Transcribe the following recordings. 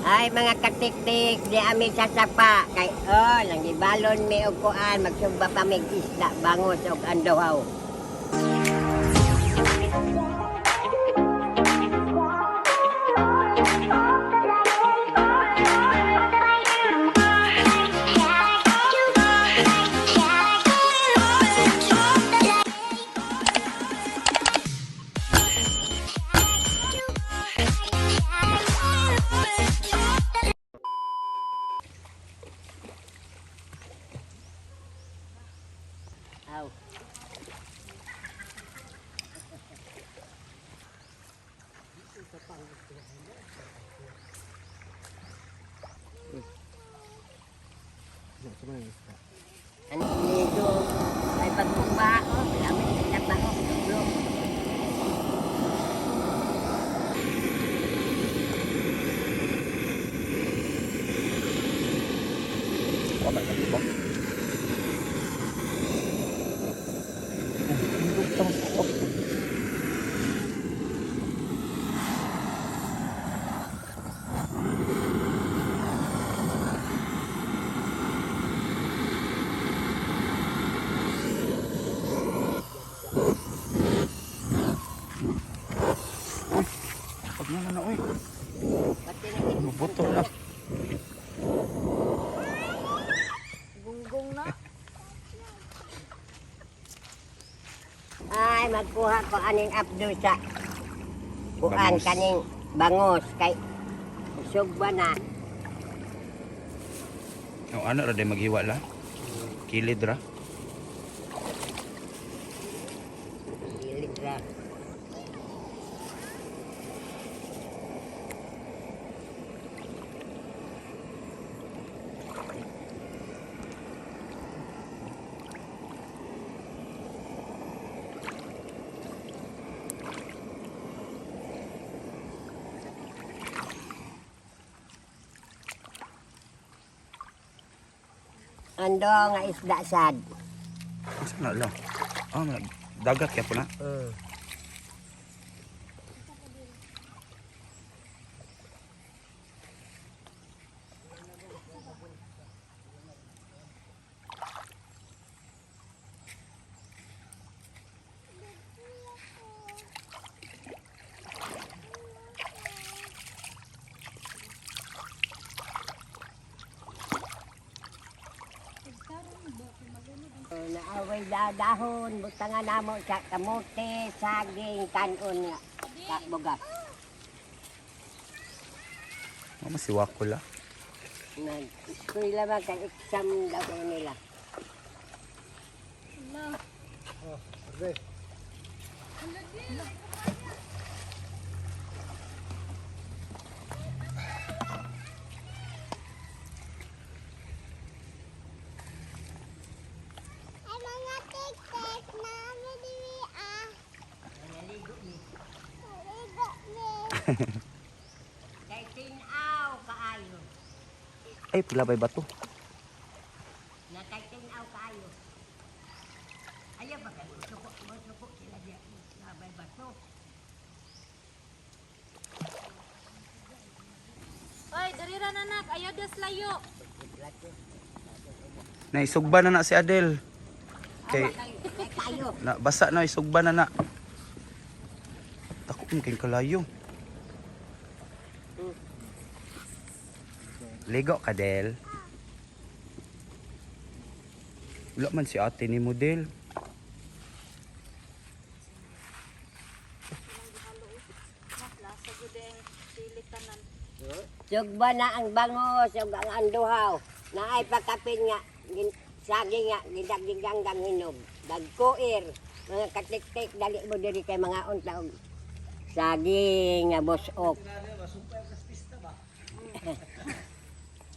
Ay, mga katiktik, di ami sa sapa. Kay, oh, nangibalon mi og kuan, magsugba pa mig isda, bangos og andohaw. Aw. Ano dito? Ay pagpugba, oh, lamit sa sapa, oh, bro. Wa man ka ba? Pag na na oy. Pati na Mabuto na. Gunggong na. Ay, magkuha ko aning abdo sa kuan Bangos. kaning bangos kay sugba na. O ano ra day maghiwa la? Kilid ra. Gilig ra. Ando nga isda sad. Asa na la? Ah, dagat kaya po na. Naaway dahon, butangan namo sa kamote, saging, kanon nga, kabugas. Mama si Wakula. Nag, eskwela man kay exam daw nila. Ay, mga tik-tik, namin diri ah. Naligo mi. Maligo mi. Kay tinaw kaayo. Ay, pila bay bato. Na kay tinaw kaayo. Ayaw ba kayo? Suko, suko sila diya. Sabay bato. Oy, darira na nak, ayaw des layo. Naisugba na na si Adel. Kay Kay kaayo. na basa na isugba na na. Tako mo kay kalayo. Ligo ka Del. Wala man si ate ni model. Lasa gud ang sili tanan. Sugba na ang bangos ug ang anduhaw. Naay pakapin nga saging nga gidagdiganggang hinog. Dagkuir mga katiktik dali mo diri kay mga unta og saging nga busok.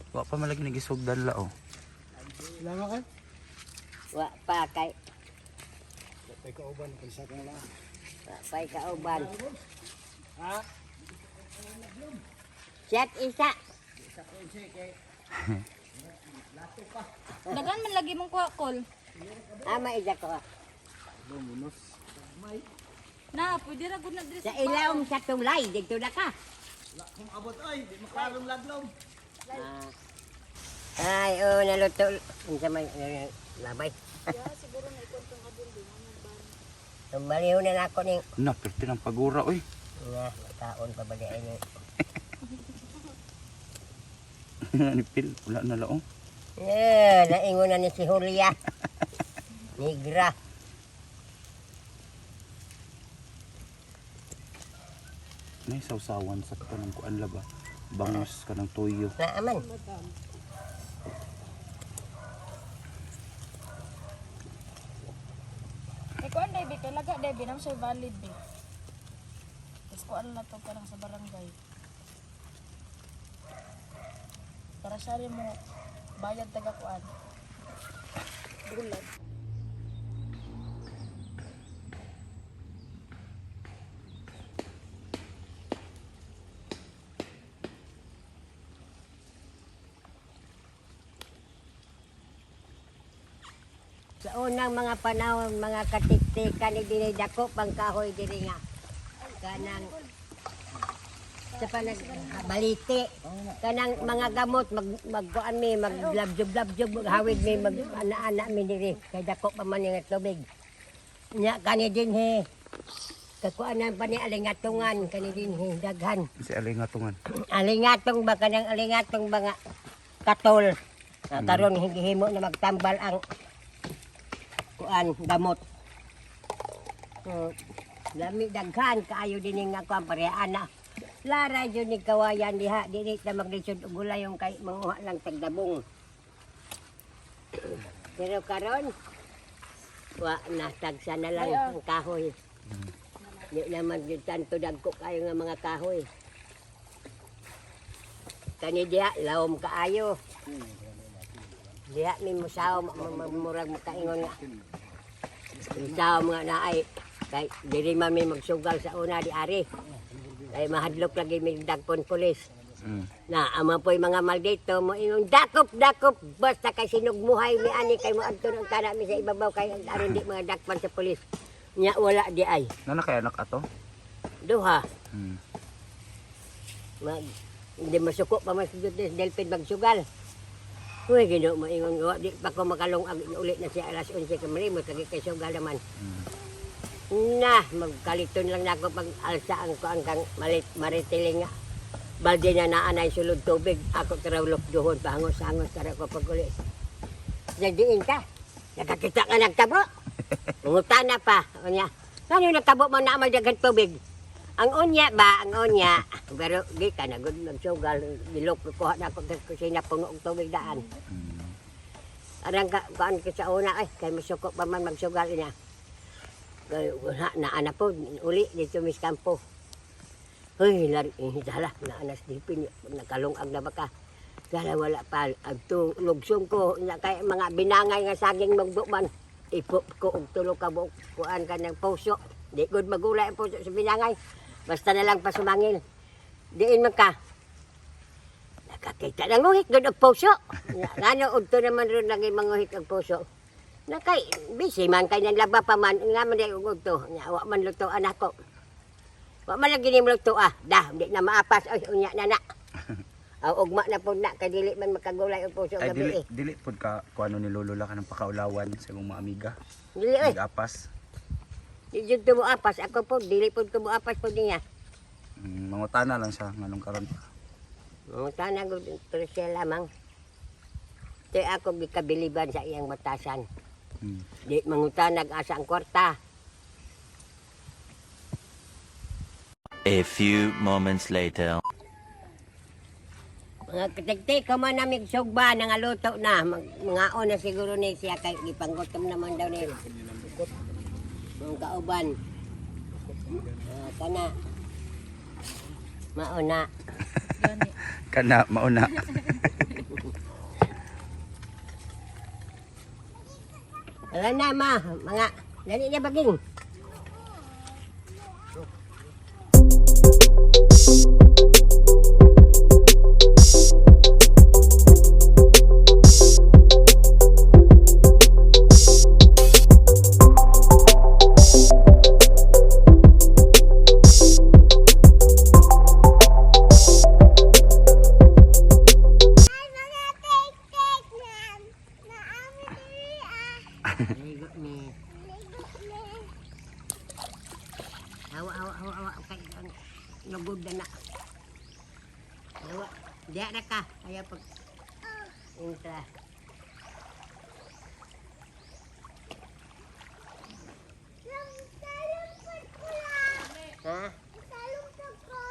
Wa pa man lagi nagisugdan la oh. Wa pa kay wa pa'y kauban. Siyat isa. Dagan man lagi mong kuha kol. Ama isa ko. Na, pwede ra gud na diri Sa ilawom sa tulay dito na ka. Wala kong abot oy, di maklarong laglom. Ah. Ay, oh, naluto. Unsa may labay. Yeah, siguro na ikaw itong abon din. Ano ba? Baliw na nako ning Na, perti ng pagura oy. nga kaon pa ba di ay ni. Nipil, wala na laong. Eh, naingon na ni si Julia. Nigra. Nay sausawan sa kanang kuan laba. Bangos kanang tuyo. Naaman. Eh, kuan Debbie, kay laga Debbie, nang siya valid eh. Tapos kuan na to parang sa barangay. Para siya rin mo bayad taga kuan. Bulag. Sa unang mga panahon, mga katiktikan ni dinay dako pang kahoy diri nga. Kanang sa panag balite kanang mga gamot magkuan mi, maglabjob-labjob, maghawid mi, mag ana-ana mi diri kay dako pa man nga tubig nya kani dinhi, kakuanan pa ni alingatungan kani dinhi daghan. Si alingatungan. Alingatong ba, kanang alingatong ba nga katol. Ah, karon himo na magtambal ang kuan gamot. So, lami daghan kaayo dinhi nga kuan pareha na. Lara jud ni kawayan diha, dili ta maglisod og gulay yung kay manguha lang tagdabong. Pero karon wa na, tagsa na lang ang kahoy. Di naman jud tanto dagko kayo nga mga kahoy. Kani diha lawom kaayo. Diha mi musaw, murag makaingon nga. Musaw nga naay kay diri man mi magsugal sa una di ari. Kay mahadlok lagi mi dagpon pulis. Na ama po'y mga maldito mo ingon dakop dakop basta kay sinugmuhay mi ani kay mo adto ng tana mi sa ibabaw kay aron di mga dakpan sa pulis. Nya wala di ay. Nana kay anak ato? Duha. Mag, hindi masuko pa man si Delphin magsugal. Uy, Ginoo mo ingon ko, di pa ko makalungag ulit na siya alas 11 kamalimot, lagi kay sugal naman. Na, magkaliton lang na ako pag alsa ang kuan kang malit, maritiling nga. Balde na naanay sulod tubig, ako tarawlok duhon, pahangos-hangos tara ko pag uli. Nagdiin ka, nakakita ka nagtabo. Mangutana pa, unya. Kano nagtabo mo na may daghan tubig? Ang unya ba, ang unya. Pero di ka na gud magsugal, gilok kuha na ako sa kusina puno og tubig daan. Arang ka kuan ka sa una ay kay masuko pa man magsugal niya. Kay wala na ana po uli dito mis kampo. Hoy, lari dala na anas dipin nakalungag na baka. Dala wala pa adto lugsong ko na kay mga binangay nga saging magbo man. Ipo ko og tulo ka buok kuan ka ng puso. Di gud magulay ang puso sa binangay. Basta na lang pasumangil. Diin man ka. Nakakita ng nguhit gud og puso. Ngano udto naman ron lagi manguhit og puso. Na kay busy man kay nang laba pa man nga man di og udto. Nya wa man lutoan ako. Wa man lagi ni luto ah. Dah di na maapas oy unya na na. Aw ugma na pud na kay dili man makagulay og puso Ay gabi dili eh. dili pud ka kuano ni lolo la kanang pakaulawan sa imong mga amiga. Dili oy. Nag-apas. Di jud ko moapas ako po, dili pud ko moapas pud niya. Mangutana lang siya nganong karon pa. Mangutana gud pero siya lamang. Te ako gikabiliban sa iyang batasan. Di mangutanag asa ang kwarta. A few moments later. Mga katigtik, kuman na sugba, nangaluto na. Mga na siguro ni siya kay gipanggutom naman daw ni. Mga kauban. Ah, kana. Mauna. Gani. Kana mauna. Wala na ma, mga dali na baging. Diya na ka. Ayaw pag... Intra. Salong ko lang. Ha? Salong ko.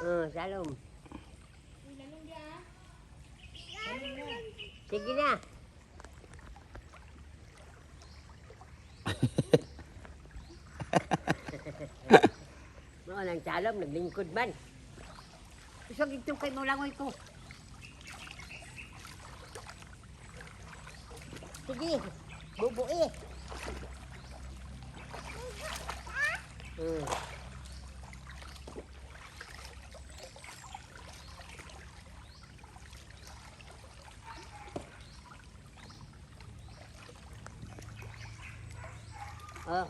Oh, salom. Sige na. Mao nang salom, naglingkod man. Isog ito kay mo langoy ko. Sige, bubui. Oh.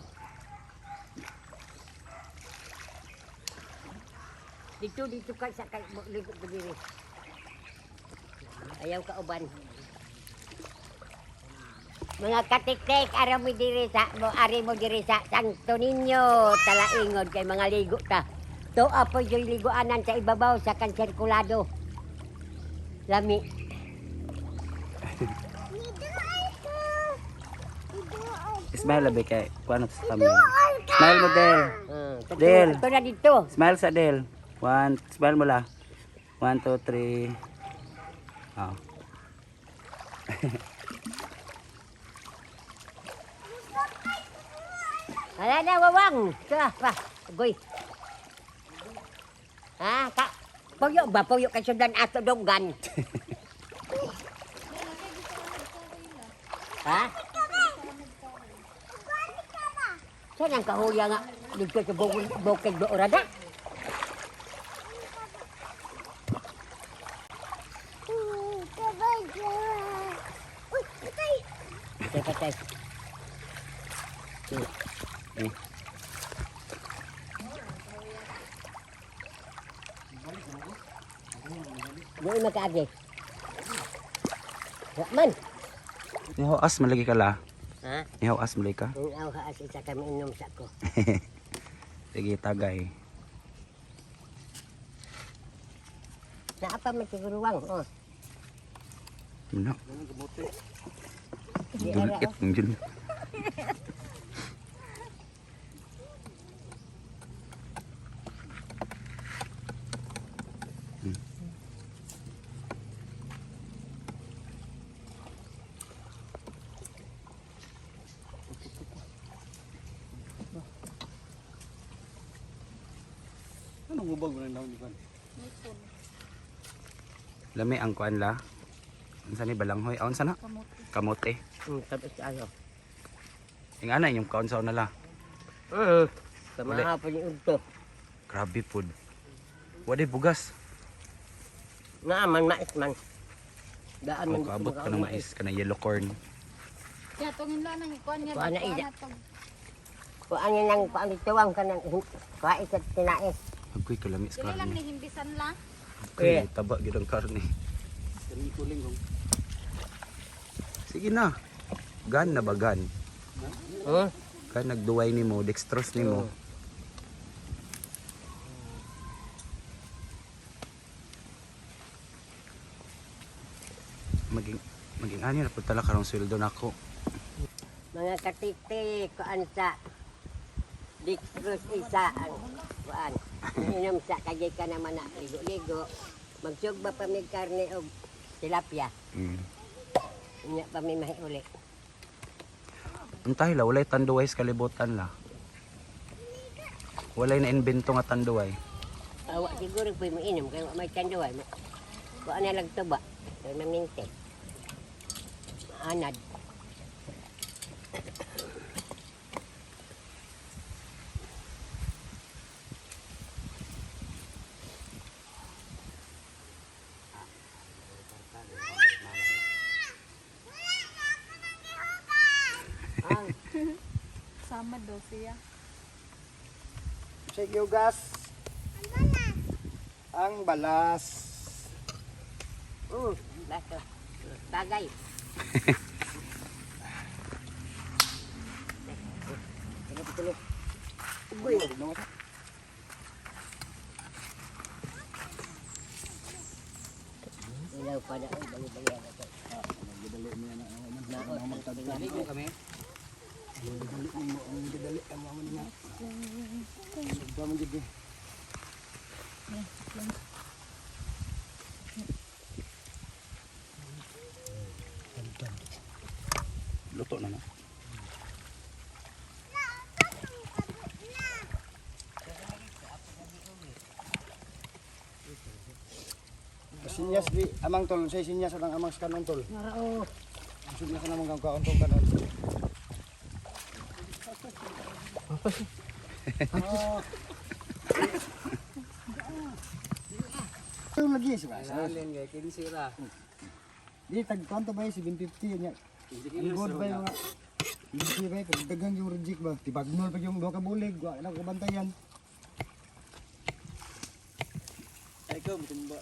Dito, dito ka sa kay ligo ko diri. Ayaw ka uban. Mga katiktik, araw mo diri sa mo ari mo diri sa Santo Niño, talaingod kay mga ligo ta. Tuwa po yung liguanan sa ibabaw sa kansirkulado. Lami. Niduol ko. Niduol. Smile labi kay kuan sa thumbnail. Smile mo Del. Del. Del. Ito na dito. Smile sa Del. One, smile mo la. 1 2 3. Oh. Wala na, wawang. Ito na, pa. Agoy. Ha? Ka Puyo ba? Puyo kay sundan ato donggan. Ha? Saan ang kahuya nga dito sa bukid Orada? Uy, patay. Patay, patay. Eh. Buoy makaagi. Wa man. Nihaw as malagi ka la. Ha? Nihaw as malagi ka. Ang awha as isa kami inom sa ko. Sige tagay. Naa pa man siguro wang. Oh. Muna. Di ara, Dulkit ng jud. Anong hubag mo ng daon ni Kwan? Lami ang kuan la. Unsa ni balanghoy? Aon sana? Kamote. Kamote. Tapos ayo. Ing ana inyong kaon sa una la. Oo. Kamahapon yung udto. Grabe food. Wala bugas. Naa man mais man. Daan man Oh, kaabot ka ng mais kanang yellow corn. Kaya tungin lang ang ikuan niya. Kuan na kuan ida. na tong- Kuan niya nang kuan dituwang ka ng kuan sa tinais. Agoy kalami sa Dili lang karne. ni himbisan lang. Agoy taba gyud ang karne. Kani kuling kong. Sige na. Gan na ba gan? Hmm? Gan nagduway nimo, dextrose nimo. Maging maging ani na pud tala karong sweldo nako. Mga katiktik kuan sa dextrose isa ang kuan. Inom sa kagay ka naman na ligo-ligo. Magsugba pa may karne og tilapia. Unya pa may mahiuli. Untay la walay tanduay sa kalibutan la. Walay na invento nga tanduay. Awa siguro po mo inom kay wa may tanduay. Kuan na lang tuba. Kay maminte. Maanad. Sama daw siya. Sige, gas. Ang balas. Bato. Bagay. Uy. pa na oy bali-bali na to. Dali mo yan ang man. Magtagtag. Kami. Dali mo ang dali ang mga man nga. Sobra man gid eh. Luto na na. Sinyas di amang tol, say sinyas ang amang sa kanon tol. Oo. Sinyas na amang kaon tol kanon. Yung lagi sa Alin kay 15 ra. Di tag kwanto ba 750 nya. Ang good ba yung mga hindi ba pero daghang yung reject ba. Tibagnol pa yung duha ka bulig, wa na ko bantayan. Ay ko mutumba.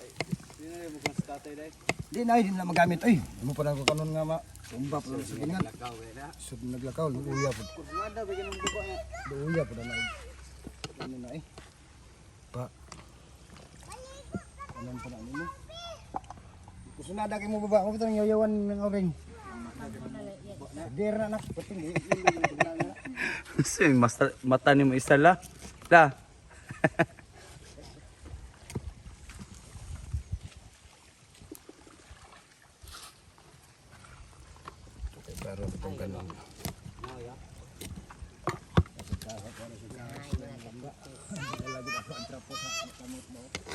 Di na mo kung sa tatay dai. Di na ay, di na magamit ay. Mo pa na ko kanon nga ma. Tumba pa sa gingan. Lakaw na. Sud naglakaw luuya po. Kursunada ba ganun buko na. Luuya po na. Ano na eh. Pa. Ano pa na nimo? Kusunada kay mo baba, mo bitang yayawan ng oring. Der na nak, pating di. Kasi mata ni mo isa la. La. Klaro itong kanon.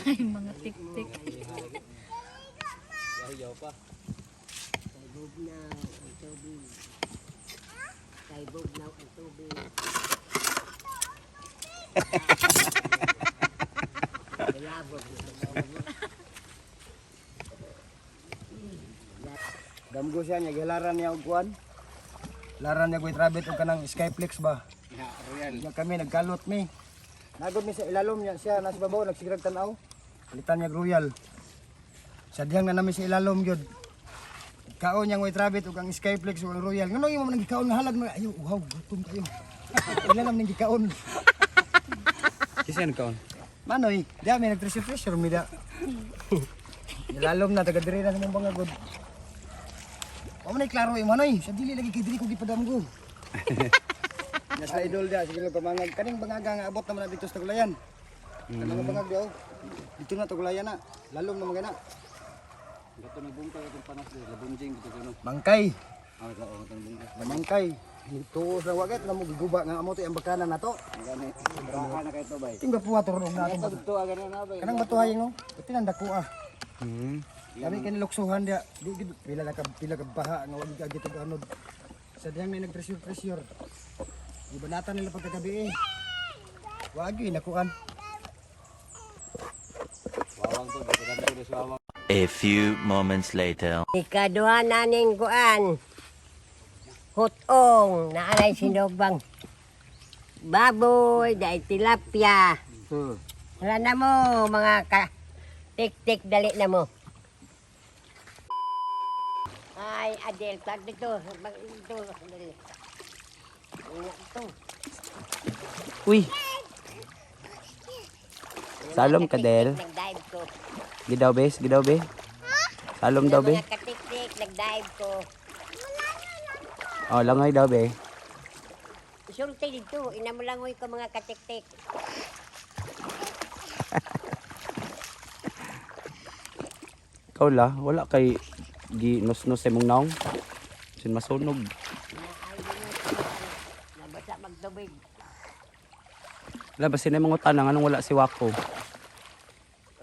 Ay, mga tik-tik. Kay bugnaw ang tubig. Kay bugnaw ang tubig. Bilabog. Damgo siya niya gilaran niya og kuan. Laran niya kuy trabit og kanang Skyflex ba. Nya kami nagkalot mi. Nagod mi sa ilalom niya siya nasa babaw nagsigrag tan-aw. Palitan niya og royal. Sa dihang na nami sa ilalom gyud. Kaon niya ngoy trabit og ang Skyflex ug ang royal. Ngano imo man gikaon nga halag man ayo uhaw gutom kayo. Ila naman ning gikaon. Kasi ano kaon? Manoy, di mi nag-treasure treasure mi da. Ilalom na taga diri na sa mong bangagod. Wa man ay klaro eh manoy, sa dili lagi kay diri ko gipadamgo. Nasa idol dia sige lang pamangag kaning bangaga nga abot naman na dito sa Tagulayan. Kanang bangag di oh. Dito na Tagulayan na. Lalom na mga na. Gato nagbungkay atong panas dai, labunjing dito kuno. Mangkay, Ah, oo, atong bungkay. mangkay. Tuos na wagit na mo giguba nga amo to ang bakana nato. Gani. Baka na kay to bay. Ting gapuha to ron na ato. Dito aga na na bay. Kanang batuhay no. Pati nang dako ah. Hmm. Kami kini luksuhan dia. Di gid pila na ka pila ka baha nga wag gid gitog anod. Sa diyang may nag-pressure pressure. Gibanatan nila pagkagabi eh. Wag gyud nakuan. Wawang to, dito kami to sa wawang. A few moments later. Ikaduha na ning kuan. Hutong naanay sinubang baboy, dahil tilapia. Wala na mo mga ka tik-tik dali na mo. Ay, Adel, tag dito, dito, dali. Ingat to. Uy. Salom ka, Del. Nag-dive ko. Gidaw be, gidaw be. Salom daw be. Mga katik-tik, nag-dive ko. Oh, langoy daw be. Isulti dito, inamulangoy ko mga katik-tik. Ikaw la, wala kay gi nus-nus sa imong naong. Sin masunog. Nabasa magtubig. Wala ba sila mga tanang anong wala si Wako?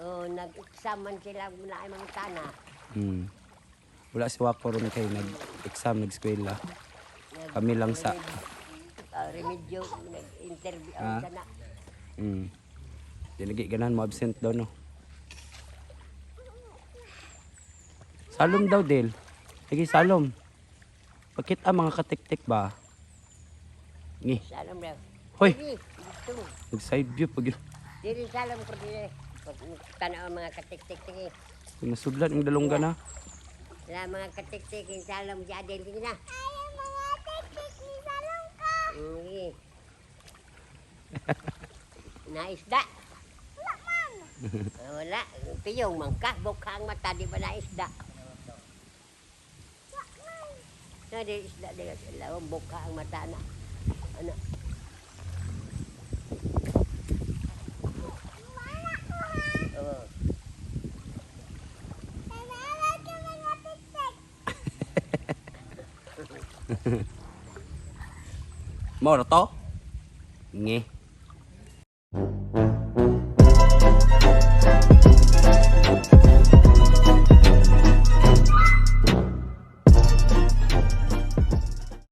Oh, nag-exam man sila na ay mga tana. Wala si Wako ron kay nag-exam, nag-eskwela. Kami lang sa Remedyo, nag-interview Ah. sana. Di lagi ganahan mo absent daw no. Salom daw Del. Sige salom. Pakita mga katiktik ba? Ngi. Salom daw. Hoy, Diri, dito. nag side view pag Diri salom ko diri. Pag tanaw ang mga katik-tik sige. nasudlan yung dalongga na. Wala mga katik-tik yung salom si Adel sige na. Ay, mga tik-tik ni salong ka. Sige. Naisda. Wala man. Wala. Piyong mangka, bukha ang mata, di ba naisda? Na di isda di sa ilawom buka ang mata na. Ano? Oo. Tanawa ka mga tik-tik. Mao na to. Nge.